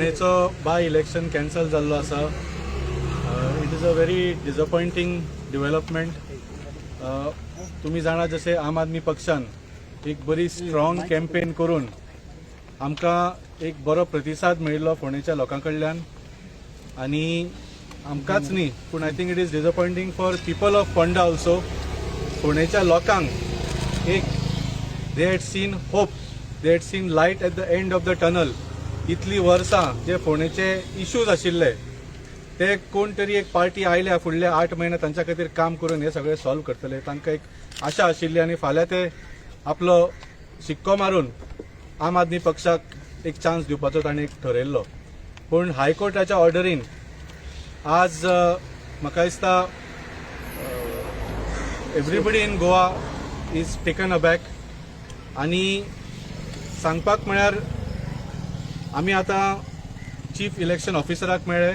फोंडेचो by election cancel जाल्लो आसा. It is a very disappointing development. तुमी जाणा, जशें आम आदमी पक्षान एक बरी स्ट्रॉंग कॅम्पेन करून आमकां एक बरो प्रतिसाद मेळिल्लो फोंडेच्या लोकां कडल्यान आनी आमकांच न्ही, पूण I think it is disappointing for people of Ponda also. फोंडेच्या लोकांक एक they had seen hope, they had seen light at the end of the tunnel. इतली वर्सां जे फोंडेचे इश्यूज आशिल्ले, ते कोण तरी एक पार्टी आयल्या, फुडले 8 म्हयने तांच्या खातीर काम करून हे सगळे सॉल्व करतले, तांकां एक आशा आशिल्ली आनी फाल्यां ते आपलो शिक्को मारून आम आदमी पक्षाक एक चान्स दिवपाचो तांणी एक ठरयल्लो. पूण हायकोर्टाच्या ऑर्डरीन आज म्हाका दिसता everybody in Goa is taken aback. आनी सांगपाक म्हळ्यार आमी आतां चीफ इलेक्शन ऑफिसराक मेळ्ळे.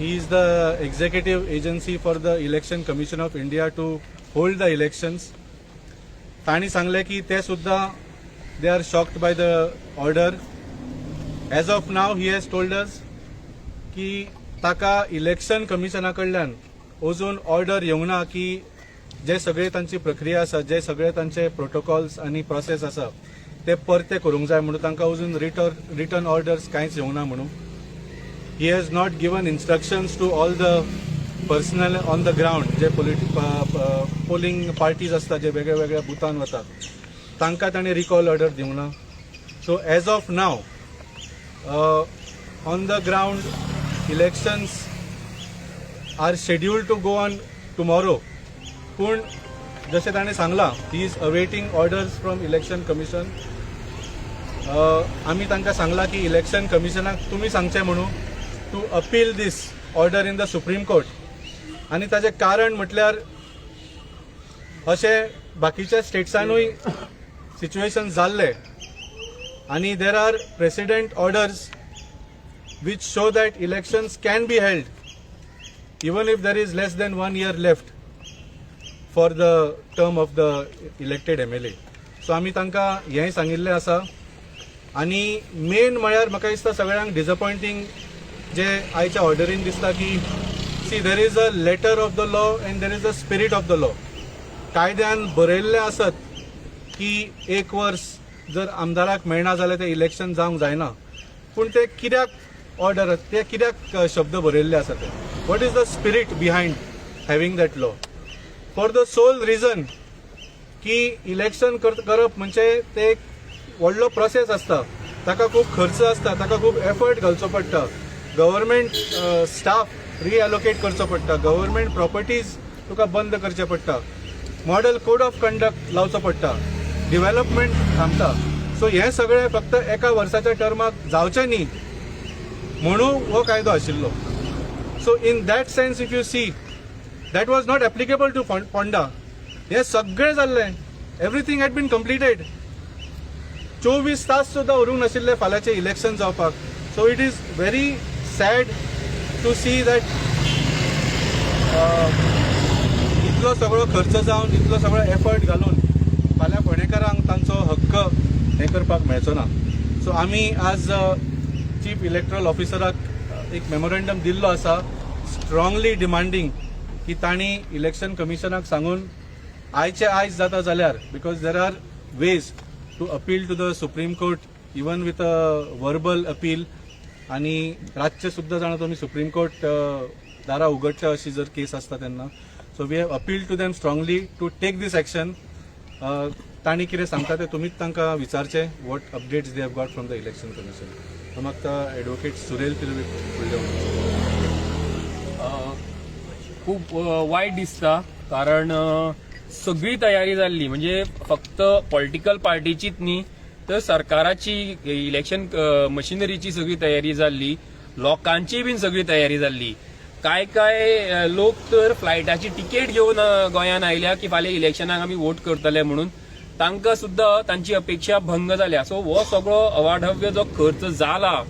He is the executive agency for the Election Commission of India to hold the elections. तांणी सांगलें की ते सुद्दां they are shocked by the order. As of now, he has told us की ताका इलेक्शन कमिशना कडल्यान अजून ऑर्डर येवंक ना की जे सगळे तांची प्रक्रिया आसा, जे सगळे तांचे प्रोटोकॉल्स आनी प्रोसेस आसा, ते परते करूंक जाय म्हणून तांकां अजून रिटर्न ऑर्डर्स कांयच येवंक ना म्हणून. He has not given instructions to all the personnel on the ground, J polling parties आसता, जे वेगळ्या वेगळ्या बुथान वतात, तांकां ताणें रिकॉल ऑर्डर दिवंक ना. So as of now, on the ground, elections are scheduled to go on tomorrow. पूण जशें ताणें सांगलां, he is awaiting orders from Election Commission. आमी तांकां सांगलां की इलेक्शन कमिशनाक तुमी सांगचें म्हणून to appeal this order in the Supreme Court. आनी ताचें कारण म्हटल्यार अशें बाकीच्या स्टेट्सानूय सिच्युएशन जाल्लें आनी there are precedent orders which show that elections can be held even if there is less than one year left for the term of the elected MLA. So आमी तांकां हेंय सांगिल्लें आसा. आनी मेन म्हळ्यार म्हाका दिसता सगळ्यांक डिसअपॉयंटींग जे आयच्या ऑर्डरीन दिसता की, see, there is a letter of the law and there is a spirit of the law. कायद्यान बरयल्लें आसत की एक वर्स जर आमदाराक मेळना जाल्यार तें इलेक्शन जावंक जायना, पूण ते कित्याक ऑर्डर, ते कित्याक शब्द बरयल्ले आसा ते? What is the spirit behind having that law? For the sole reason की इलेक्शन करप म्हणजे ते एक व्हडलो प्रोसेस आसता, ताका खूब खर्च आसता, ताका खूब एफर्ट घालचो पडटा, गव्हर्मेंट स्टाफ रिएलोकेट करचो पडटा, गव्हर्मेंट प्रॉपर्टीज तुका बंद करचे पडटा, मॉडेल कोड ऑफ कंडक्ट लावचो पडटा, डिव्हेलपमेंट थांबता. सो हें सगळें फक्त एका वर्साच्या टर्माक जावचें न्ही म्हणून हो कायदो आशिल्लो. So in that sense, if you see, that was not applicable to Ponda. हें सगळें जाल्लें, everything had been completed. 24 तास सुद्दां उरूंक नाशिल्ले फाल्यांचें इलेक्शन जावपाक. So it is very sad to see that इतलो सगळो खर्च जावन, इतलो सगळो एफर्ट घालून फाल्यां फोंडेकारांक तांचो हक्क हें करपाक मेळचो ना. सो आमी आज चीफ इलेक्ट्रल ऑफिसराक एक मेमोरेंडम दिल्लो आसा, स्ट्रॉंगली डिमांडींग की तांणी इलेक्शन कमिशनाक सांगून आयचे आयज जाता जाल्यार, because there are ways to appeal to the Supreme Court even with a verbal appeal. आनी रातचे सुद्दां जाणा तुमी, सुप्रीम कोर्ट दारां उगडटा अशी जर केस आसता तेन्ना. So we have appeal to them strongly to take this action. तांणी कितें सांगता तें तुमीच तांकां विचारचें, what updates they have got from the Election Commission. म्हाका एडवोकेट सुरेल पिर्वे फुडले उलोवपाक. खूब वायट दिसता, कारण सगळी तयारी जाल्ली. म्हणजे फक्त पॉलिटिकल पार्टीचीच न्ही, तर सरकाराची, इलेक्शन मशिनरीची सगळी तयारी जाल्ली, लोकांची बीन सगळी तयारी जाल्ली. काय काय लोक तर फ्लायटाची तिकेट घेवन गोंयांत आयल्या की फाल्यां इलेक्शनाक आमी वोट करतले म्हणून. तांकां सुद्दां तांची अपेक्षा भंग जाल्या. सो हो सगळो अवाढव्य जो खर्च जाला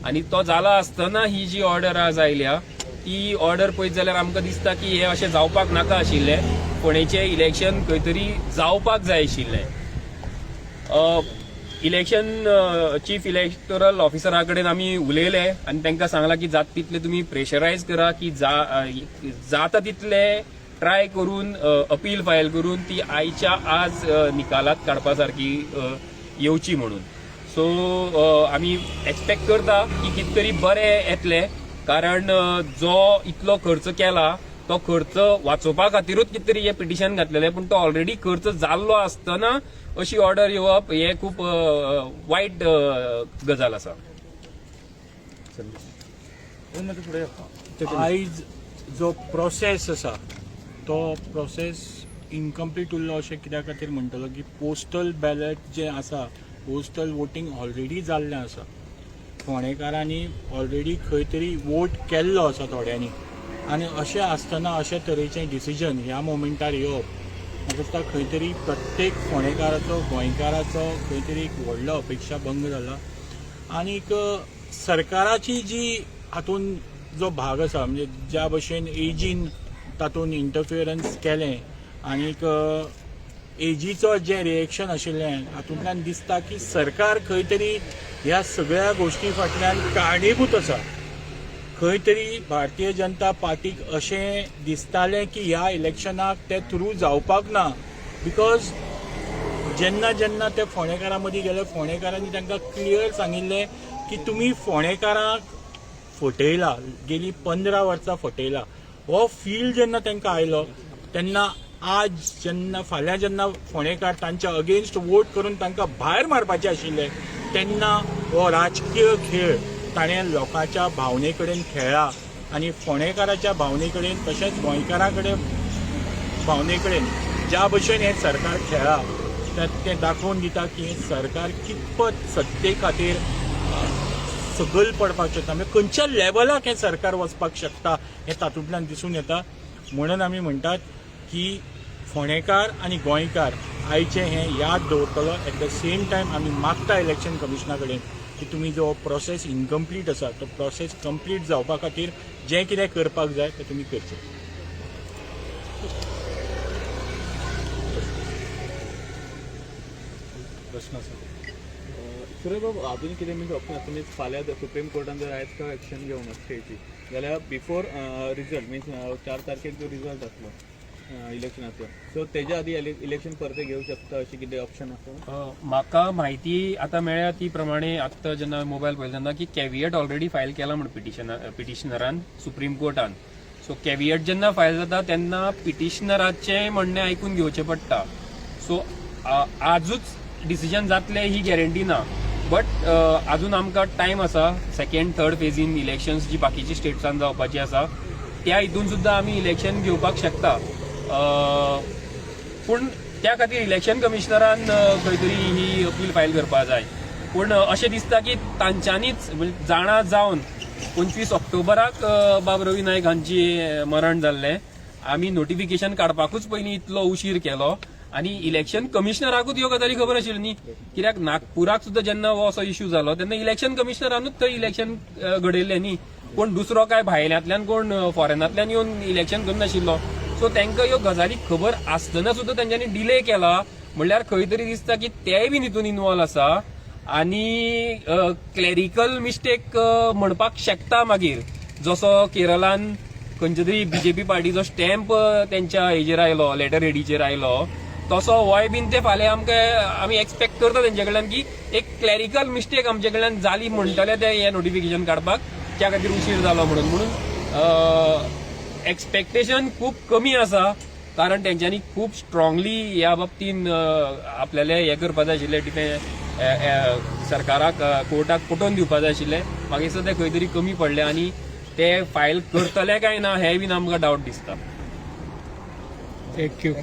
आनी तो जाला आसतना ही जी ऑर्डर आज आयल्या, ती ऑर्डर पळयत जाल्यार आमकां दिसता की हे अशें जावपाक नाका आशिल्लें. फोंडेचें इलेक्शन खंय तरी जावपाक जाय आशिल्लें. इलेक्शन चीफ इलेक्टोरल ऑफिसरा कडेन आमी उलयले आनी तांकां सांगलां की जाता तितले तुमी प्रेशरायज करा की जाता तितले ट्राय करून अपील फायल करून ती आयच्या आज निकालात काडपा सारकी येवची म्हणून. सो आमी एक्सपेक्ट करता की कितें तरी बरें येतलें, कारण जो इतलो खर्च केला तो खर्च वाचोवपा खातीरूच कितें तरी हें पिटिशन घातलेलें, पूण तो ऑलरेडी खर्च जाल्लो आसतना अशी ऑर्डर येवप हें खूब वायट गजाल आसा. आयज जो प्रोसेस आसा तो प्रोसेस इनकम्प्लीट उरलो अशें कित्या खातीर म्हणटलो की पोस्टल बॅलट जें आसा, पोस्टल वोटींग ऑलरेडी जाल्लें आसा. फोंडेकारांनी ऑलरेडी खंय तरी वोट केल्लो आसा थोड्यांनी, आनी अशें आसतना अशे तरेचें डिसिजन ह्या मोमेंटार येवप म्हाका दिसता खंय तरी प्रत्येक फोंडेकाराचो, गोंयकाराचो खंय तरी एक व्हडलो अपेक्षा भंग जाला. आनीक सरकाराची जी हातून जो भाग आसा, म्हणजे ज्या भशेन एजीन तातूंत इंटरफियरन्स केलें आनीक एजीचो जें रिएक्शन आशिल्लें हातूंतल्यान दिसता की सरकार खंय तरी ह्या सगळ्या गोश्टी फाटल्यान कारणीभूत आसा. खंय तरी भारतीय जनता पार्टीक अशें दिसतालें की ह्या इलेक्शनाक ते थ्रू जावपाक ना, because जेन्ना जेन्ना ते फोंडेकारां मदीं गेले, फोंडेकारांनी तांकां क्लियर सांगिल्लें की तुमी फोंडेकारांक फटयला, गेली 15 वर्सां फटयला. हो फील जेन्ना तांकां आयलो तेन्ना आज जेन्ना फाल्यां जेन्ना फोंडेकार तांच्या अगेन्स्ट वोट करून तांकां भायर मारपाचे आशिल्ले तेन्ना हो राजकीय खेळ ताणें लोकांच्या भावने कडेन खेळ्ळा आनी फोंडेकाराच्या भावने कडेन तशेंच गोंयकारां कडेन भावने कडेन ज्या भशेन हें सरकार खेळ्ळा तें दाखोवन दिता की हें सरकार कितपत सत्ते खातीर सकयल पडपाक शकता, म्हणजे खंयच्या लेवलाक हें सरकार वचपाक शकता हें तातूंतल्यान दिसून येता. म्हणून आमी म्हणटात की फोंडेकार आनी गोंयकार आयचें हें याद दवरतलो. एट the same time आमी मागता इलेक्शन कमिशना कडेन की तुमी जो प्रोसेस इनकम्प्लीट आसा तो प्रोसेस कंप्लीट जावपा खातीर जें कितें करपाक जाय तें तुमी करचें. प्रश्न आसा? सुरेश बाबू, अजून कितें मीन्स ऑप्शन आसा? मीन्स फाल्यां सुप्रीम कोर्टान जर आयज काय एक्शन घेवना स्टेची जाल्यार बिफोर रिजल्ट, मिन्स 4 तारखेक जो रिजल्ट आसलो इलेक्शनाचो, सो तेज्या आदी इलेक्शन परते घेवं शकता अशी कितें ऑप्शन आसा? म्हाका म्हायती आतां मेळ्ळ्या ती प्रमाणे, आत्तां जेन्ना मोबायल पळयता तेन्ना की कॅवियट ऑलरेडी फायल केला म्हूण पिटिशनरान सुप्रीम कोर्टान. सो कॅवियट जेन्ना फायल जाता तेन्ना पिटिशनराचें म्हणणें आयकून घेवचें पडटा. सो आजूच डिसिजन जातलें ही गॅरंटी ना, बट अजून आमकां टायम आसा. सेकंड थर्ड फेजीन इलेक्शन्स जी बाकीची स्टेट्सान जावपाची आसा त्या हितून सुद्दां आमी इलेक्शन घेवपाक शकता. पूण त्या खातीर इलेक्शन कमिशनरान खंय तरी ही अपील फायल करपाक जाय. पूण अशें दिसता की तांच्यांनीच म्हणजे जाणा जावन 25 ऑक्टोबराक बाब रवी नायक हांची मरण जाल्लें, आमी नोटिफिकेशन काडपाकूच पयलीं इतलो उशीर केलो आनी इलेक्शन कमिशनराकूच ह्यो गजाली खबर आशिल्ल्यो न्ही, कित्याक नागपुराक सुद्दां जेन्ना हो असो इश्यू जालो तेन्ना इलेक्शन कमिशनरानूच थंय इलेक्शन घडयल्लें न्ही. कोण दुसरो काय भायल्यांतल्यान कोण फॉरेनांतल्यान येवन इलेक्शन करनाशिल्लो. सो तांकां ह्यो गजाली खबर आसतना सुद्दां तेंच्यांनी डिले केला म्हणल्यार खंय तरी दिसता की तेय बीन हितून इनवॉल्व आसा आनी क्लॅरिकल मिस्टेक म्हणपाक शकता. मागीर जसो केरळान खंयच्या तरी बीजेपी पार्टीचो स्टॅम्प तेंच्या हेजेर आयलो, लेटर हेडीचेर आयलो, तसो होय बीन ते फाल्यां आमकां आमी एक्सपेक्ट करता तेंचे कडल्यान की एक क्लॅरिकल मिस्टेक आमचे कडल्यान जाली म्हणटले ते हे नोटिफिकेशन काडपाक, त्या खातीर उशीर जालो म्हणून. म्हणून एक्सपेक्टेशन खूब कमी आसा, कारण तेंच्यांनी खूब स्ट्रॉंगली ह्या बाबतीन आपल्याले हें करपा जाय आशिल्लें, सरकाराक कोर्टाक पटोवन दिवपा जाय आशिल्लें. म्हाका दिसता ते खंय तरी कमी पडले आनी ते फायल करतले काय ना हें बीन आमकां डावट दिसता. Thank you.